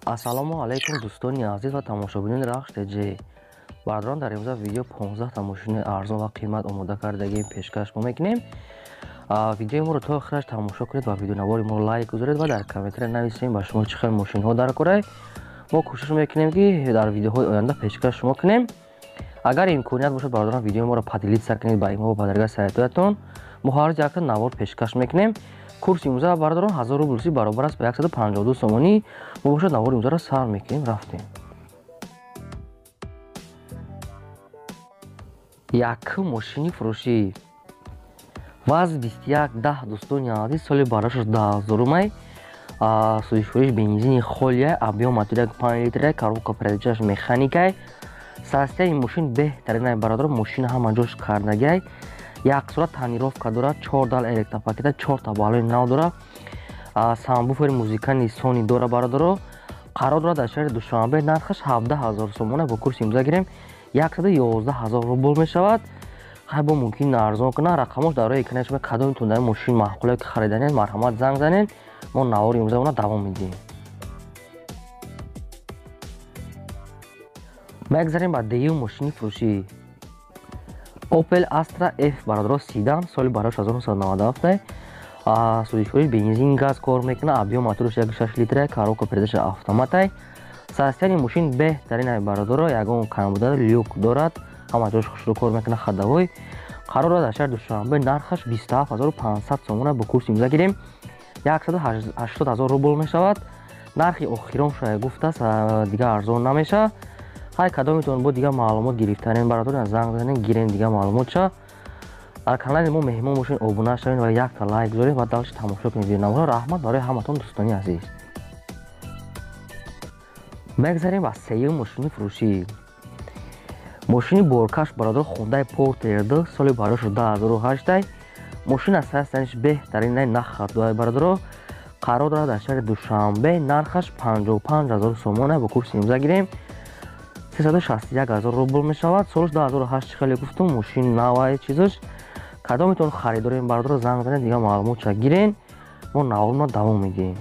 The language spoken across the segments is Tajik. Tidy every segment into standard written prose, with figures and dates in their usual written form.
Ассалому алайкум, дӯстони азиз ва тамошобинони Рахш ТЖ. Бародарон, дар имрӯза видео 15 та мошини арзон ва қимат омода кардагим, пешкаш мо мекунем. Видеои моро то охираш тамошо кунед ва видеонавори моро лайк гузоред ва дар комментария нависем, ба шумо чӣ хел мошинҳо дар корай. Мо кӯшиш мекунем, ки дар видеоҳои оянда пешкаш шумо кунем. Агар имконият бошад, бародарон, видеои моро поделиться кунед ба имо ва ба сайтоятон. Мо ҳар рӯз якта навор пешкаш мекунем. Курси имрӯза, бародарон, 1000 рубл русӣ баробар аст ба 152 сомонӣ. Мо бошад навори имрӯзаро сар мекунем, рафтем. Якум мошини фурӯшӣ ВАЗ 2110, дӯстони азиз, соли барашаш 2000-умай, сӯзишвориш бензини холия, объём мотори 5 литра, коробка передачаш механикай. Состояние мошин беҳтаринай, бародарон, мошин ҳама ҷош кардагиай, як сурат тонировка дорад, чор дал электропакета, чорта балони нав дорад, сабвуфери музыкальный Сони дора, бародаро. Қарор дорад дар шаҳри Душанбе, нархаш 17 000 сомона, бо курси имрӯза гирем 111 000 рубл мешавад. Хай, бо мумкин арзон кунад. Рақамош дар рӯи экрани шумо. Кадомитон дар мошин маъқуле, ки хариданед, марҳамат, занг занед. Мо навори имрӯзаона давом медиҳем. Мегзарем ба дуюм мошини фурӯшӣ. Opel Astra F, бародаро, седан, соли барош 1997, сӯзишвориш бензин, газ кор мекунад, объём мотораш 1,6 литра, коробка передача автоматай. Состояние мошин беҳтарин, бародаро, ягон камбуда, люк дорад, ҳама ҷош хушрӯ кор мекунад, ходовой. Қарор дорад дар шаҳри Душанбе, нархаш 27 500 сомона, бо курси имрӯза гирем 180 000 рубл мешавад. Нархи охирон шояд гуфтааст, дигар арзон намешавад. Ҳай, кадометон бо дигар маълумот гирифтанен, бародарон, занг занен, гирен дигар маълумотша. Дар канали мо меҳмон бошед, обуна шавед ва якта лайк гузоред ва дальше тамошо кунед видеонаворо. Раҳмат барои ҳаматон, дӯстони азиз. Мегзарем ба сеюм мошини фурӯшӣ. Мошини боркаш, бародар, Хондаи Портер 2, соли барош 2008. Мошин аз состояниш беҳтарин, нахат, бародаро. Қарор дорад дар шаҳри Душанбе, нархаш 55 000 сомона, бо курси имрӯза гирем 361 000 рубл мешавад. Солаш 2008, хеле гуфтум, мошин навай чизаш. Кадометон харидорем, бародаро, занг занед, дигар маълумотша гирен. Мо наворро давом медиҳем.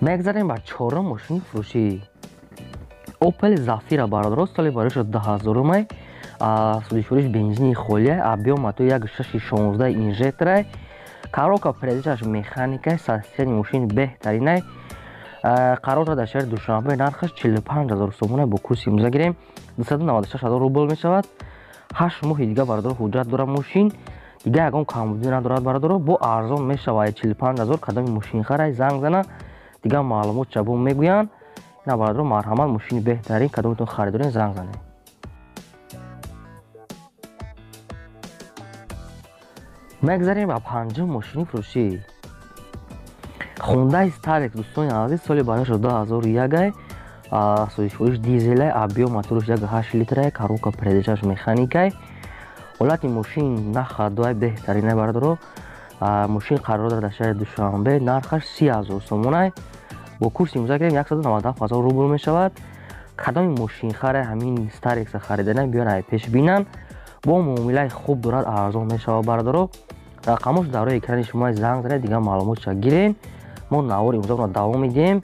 Мегзарем ба чорум мошини фурӯшӣ. Opel Zafira, бародаро, соли барош 2000-умай, сӯзишвориш бензини холия, объём мотор 1,6 16 инжекторай, коробка передачаш механикай. Состояние мошин беҳтаринай. Қарор дорад дар шаҳри Душанбе, нархаш 45 000 сомона, бо курси имрӯза гирем 296 000 рубл мешавад. 8 моҳи дига, бародаро, ҳуҷҷат дорад мошин, дига ягон камбудӣ надорад, бародаро, бо арзон мешавад 45 000. Кадоми мошинхарай, занг зана, дигар маълумот чабо мегӯянд. Ина, бародаро, марҳамат, мошини беҳтарин. Кадометон харидорен, занг занед. Мегзарем ба панҷум мошини фурӯшӣ. Хондаи Старекс, дӯстони азиз, соли барош 2001, сӯзишвориш дизелай, объём мотораш 1,8 литрай, коробка передачаш механикай. Ҳолати мошин нахадуай, беҳтаринай, бародаро. Мошин қарор дорад дар шаҳри Душанбе, нархаш 30 000 сомонай, бо курси имрӯза гирем 197 000 рубл мешавад. Кадоми мошинхаре ҳамин Старекса харидана, биён ай пеш бинанд, бо муомилаи хуб дорад, арзон мешавад, бародаро. Рақамош дар рӯи экрани шумо, занг занед, дигар маълумотша гирен. Мо навори имрӯзаро давом медиҳем.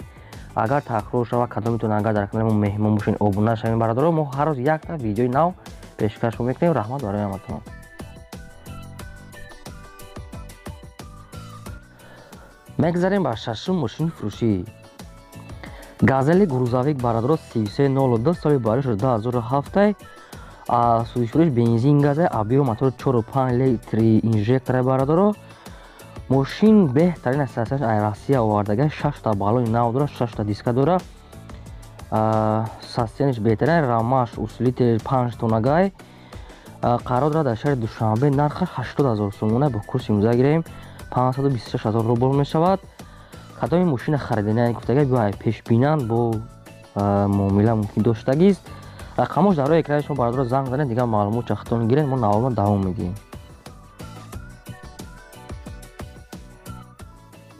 Агар такрор шавад, кадометон агар дар канали мо меҳмон бошед, обуна шавед, бародаро. Мо ҳар рӯз якта видеои нав пешкаш мекунем. Раҳмат барои ҳаматон. Мегзарем ба шашум мошини фурӯшӣ. Газели грузовик, бародаро, 3302, соли барош 2007, сӯзишвориш бензин, газай, объём мотор 4,5 литри инжекторай, бародаро. Мошин беҳтарин аст, ай Россия овардага, шашта балони нав дорад, шашта диска дорад, состояниш беҳтарин, рамаш усилитель 5 тонагай. Қарор дорад дар шаҳри Душанбе, нархаш 80 000 сомона, бо курси имрӯза гирем 526 000 рубл мешавад. Кадоми мошина харидани гуфтага, биё пеш бинанд, бо муомила мумкин доштагист. Рақамош дар рӯи экрани шумо, бародаро, занг занед, дигар маълумот чахтон гиред. Мо наворро давом медиҳем.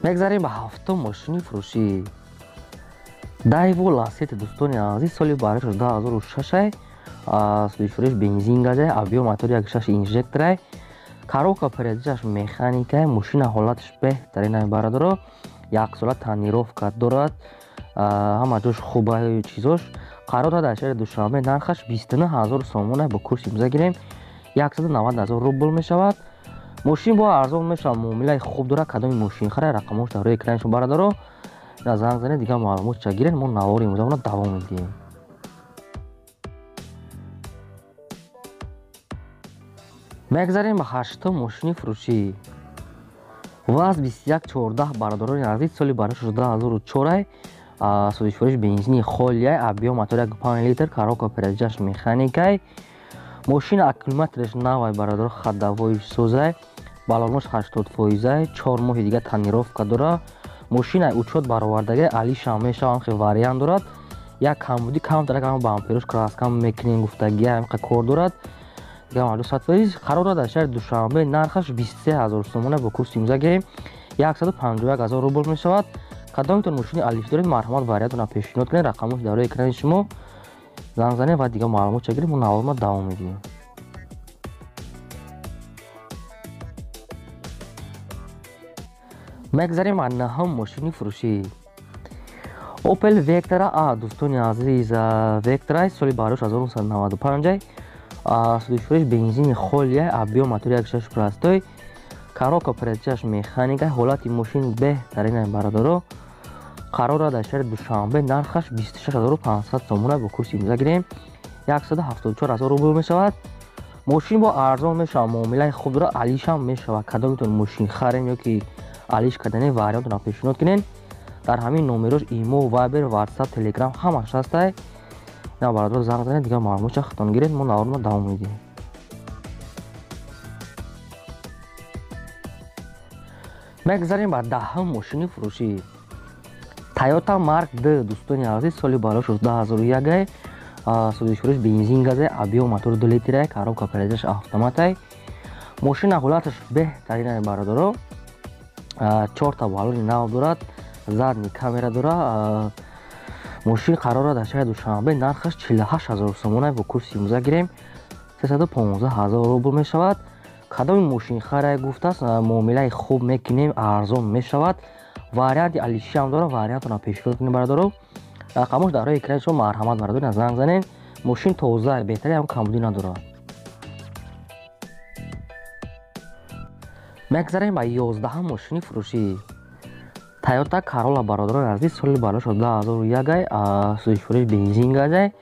Мегзарем ба ҳафтум мошини фурӯшӣ. Дайво Ласети, дӯстони азиз, соли барош 2006, сӯзишвориш бензин, газай, объём мотори 1,6 инжекторай. Коробка передачаш механика, мошина ҳолаташ беҳтарин бародаро. Як сола тонировка дорад, ҳама ҷош хуба чизош. Қарор дорад дар шаҳри Душанбе, нархаш 29000 сомон, бо курси имрӯза гирем 190000 рубл мешавад. Мошин бо арзон мешавад, муомилаи хуб дорад. Кадоми мошинхара рақамош дар рӯи экрани шумо бародаро, занг занед, дигар маълумотча гиред. Мо навори имрӯзамонро давом медиҳем. Мегзарем ба ҳаштум мошини фурӯшӣ. ВАЗ 2114 бародарони азиз, соли барош 2004, созишфурӯш бензини холияй, объём мотор 1.5 литр, коробка передачаш механикай. Мошина аккумулятораш навай бародаро, ходовоиш созай, баллонош 80%, 4 моҳи дига тонировка дора. Мошина учёт баровардаги, алишам мешавам, хел вариант дорад. Як камбуди камтар ам бамперош краска мекунем гуфтаги, ҳамқа кор дорад. Дигар 100%. Қарор дорад дар шаҳри Душанбе, нархаш 23000 сомон, бо курси имрӯза гирем 151000 рубл мешавад. Кадомитон мошини алиш доред, марҳамат вариантона пешниҳод кунед, рақамош дар рӯи экрани шумо, занг занед ва дигар маълумотча гирем. Мо наворро давом медиҳем. Мегзарем ба наҳум мошини фурӯшӣ. Opel Vectra A дӯстони азиз, Vectra соли барош 1995, созишфурӯш бензини холия, объём мотор 1.6 простой, коробка передачаш механика, ҳолати мошин беҳтарин бародаро. Қарор дорад дар шаҳри Душанбе, нархаш 26500 сомон, бо курси имрӯза гирем 174000 рубл мешавад. Мошин бо арзон мешавад, муомилаи хуб дорад, алишам мешавад. Кадомитон мошин харем ё ки алиш кардани вариантона пешниҳод кунед. Дар ҳамин номерош имо, вайбер, ватсап, телеграм ҳамаш ҳастай. На бародаро занг занед, дигар маълумотча худтон гиред. Мо наворро давом медиҳем. Мегзарем ба даҳум мошини фурӯшӣ. Toyota Mark D дӯстони азиз, соли барош 2001, созишфурӯш бензин газай, объём мотор 2 литрай, коробка передачаш автоматай. Мошина ҳолаташ беҳтарин бародаро. 4 та баллони нав дорад, задний камера дорад. Мошин қарор дорад дар шаҳри Душанбе, нархаш 48000 сомон, бо курси имрӯза гирем 315000 рубл мешавад. Кадоми мошинхарае гуфтааст, муомилаи хуб мекунем, арзон мешавад. Варианти алишиам дорад, вариантона пешниҳод кунем бародаро. Рақамош дар рӯи экрани шумо, марҳамат бародаро, занг занед. Мошин тоза, беҳтари ҳам камбудӣ надорад. Мегзарем ба 11 мошини фурӯшӣ. Toyota Corolla бародарони азиз, соли барош 2001, созишфурӯш бензин газай,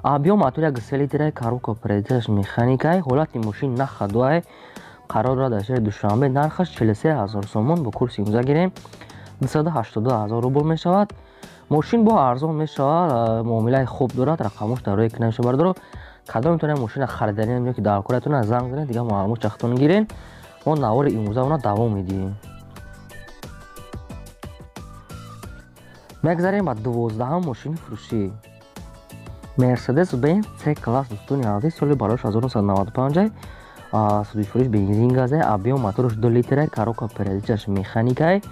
объём мотор 1.3 литрай, коробка передачаш механикай, ҳолати мошин на ходовай. Қарор дорад дар шаҳри Душанбе, нархаш 43000 сомон, бо курси имрӯза гирем 282000 рубл мешавад. Мошин бо арзон мешавад, муомилаи хуб дорад. Рақамош дар рӯи экрани шумо бародаро. Кадомитон мошина хариданӣ ё ки дар коратон, занг занед, дигар маълумотча худтон гиред. Мо навори имрӯзаона давом медиҳем. Мегзарем ба 12-ҳам мошини фурӯшӣ. Mercedes Benz C класс дӯстони азиз, соли барош 1995, созишфурӯш бензин газай, объём мотораш 2 литрай, коробка передачаш механикай.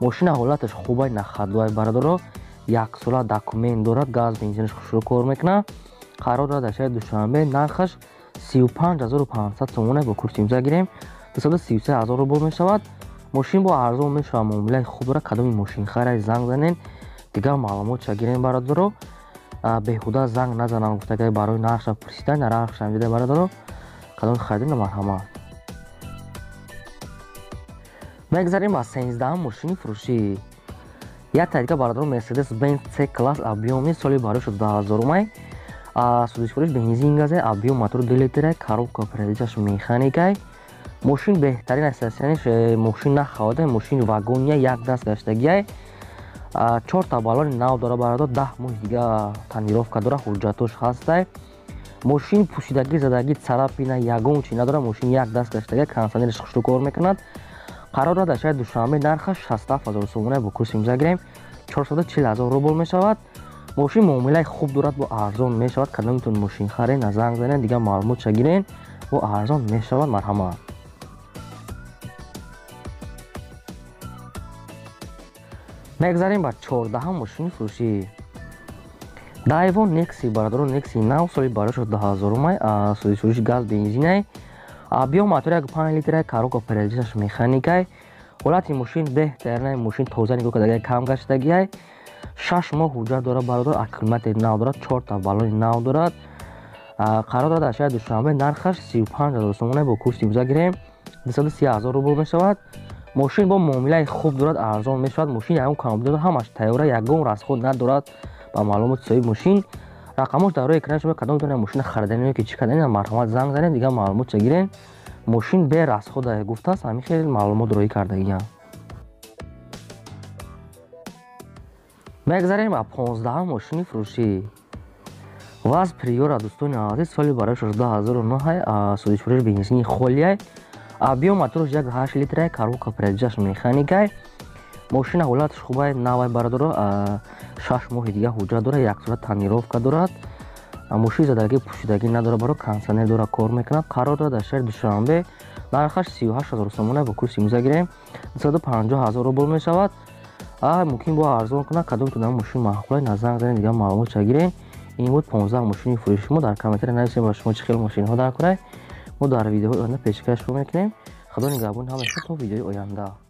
Мошина ҳолаташ хубай, на ходовай бародаро. Як сола документ дорад, газ бензинаш хушрӯ кор мекунад. Қарор дорад дар шаҳри Душанбе, нархаш 35500 сомон, бо курси имрӯза гирем 233000 рубл мешавад. Мошин бо арзон мешавад, муомилаи хуб дорад. Кадоми мошинхарае занг занед, дигар маълумотча гирем бародаро. Беҳуда занг назанам гуфтагай барои нархша пурсидан, нархшам дида бародаро. Кадоми харидем, марҳамат. Мегзарем ба 13-ҳам мошини фурӯшӣ. Як тариқа бародаро Mercedes Benz C класс объёми соли барош 2000, созишфурӯш бензин газай, объём мотор 2 литрай, коробка передачаш механикай. Мошин беҳтарин ассоциатсиониш, мошин нахавода, мошин вагония, як даст гаштагиай. 4 та баллони нав дора бародор, 10 моҳи дига тонировка дора, ҳуҷҷатош ҳастай. Мошин пӯшидагӣ, задагӣ, царапина ягон чи надорад. Мошин як даст гаштагиай, кондитсионераш хушрӯ кор мекунад. Қарор дорад дар шаҳри Душанбе, нархаш 67000 сомон, бо курси имрӯза гирем 440 000 рубл мешавад. Мошин муомилаи хуб дорад, бо арзон мешавад. Кадомитон мошин харед, занг занед, дигар маълумотша гиред, бо арзон мешавад, марҳамат. Мегзарем ба 14-ҳам мошини фурӯшӣ. Daewoo Nexia бародарон, Nexia нав, соли барош 2000, созишфурӯши газ бензинай. Объём мотор 1,5 литра, коробка передачаш механикай. Ҳолати мошин беҳтарина, мошин тоза нигоҳ кардагиай, кам гаштагиай. 6 моҳ ҳуҷҷат дорад бародар, аккумулятори нав дорад, 4 та баллони нав дорад. Қарор дорад дар шаҳри Душанбе, нархаш 35 ҳазор сомона, бо курси имрӯза гирем 230 ҳазор рубл мешавад. Мошин бо муомилаи хуб дорад, арзон мешавад. Мошин ягон камбуд надорад, ҳамаш тайёра, ягон расход надорад. Ба маълумоти соҳиби мошин рақамош дар рӯи экрани шумо, кадомтон мошина харидани ё ки чӣ кардани, марҳамат занг занед, дигар маълумотша гирем. Мошин бе расхода гуфтааст, ҳамин хел маълумот роҳӣ кардагиям. Мегзарем ба 15 мошини фурӯшӣ. ВАЗ Приора, дӯстони азиз, соли барои 2009, содишфурӯш, бензини холиай. Объём мотораш 1,8 литрай, коробка передачаш механикай. Мошина ҳолаташ хубай, навай бародаро, 6 моҳи дига ҳуҷҷат дорад, як сола тонировка дорад. Мошин задагӣ пӯшидагӣ надорад, баро кондиционер дорад, кор мекунад. Қарор дорад дар шаҳри Душанбе, нархаш 38 ҳазор сомона, бо курси имрӯза гирем 250 ҳазор рубл мешавад. Мумкин бо арзон кунад, кадомтон мошин маъқулай, назанг занед, дигар маълумотша гирем. Ин буд 15 мошини фурӯши мо. Дар комментария нависем ба шумо чӣ хел мошинҳо дар кунай. Мо дар видеоҳои оянда пешкаш мекунем. Худо нигаҳбон ҳамаи шумо то видеои оянда.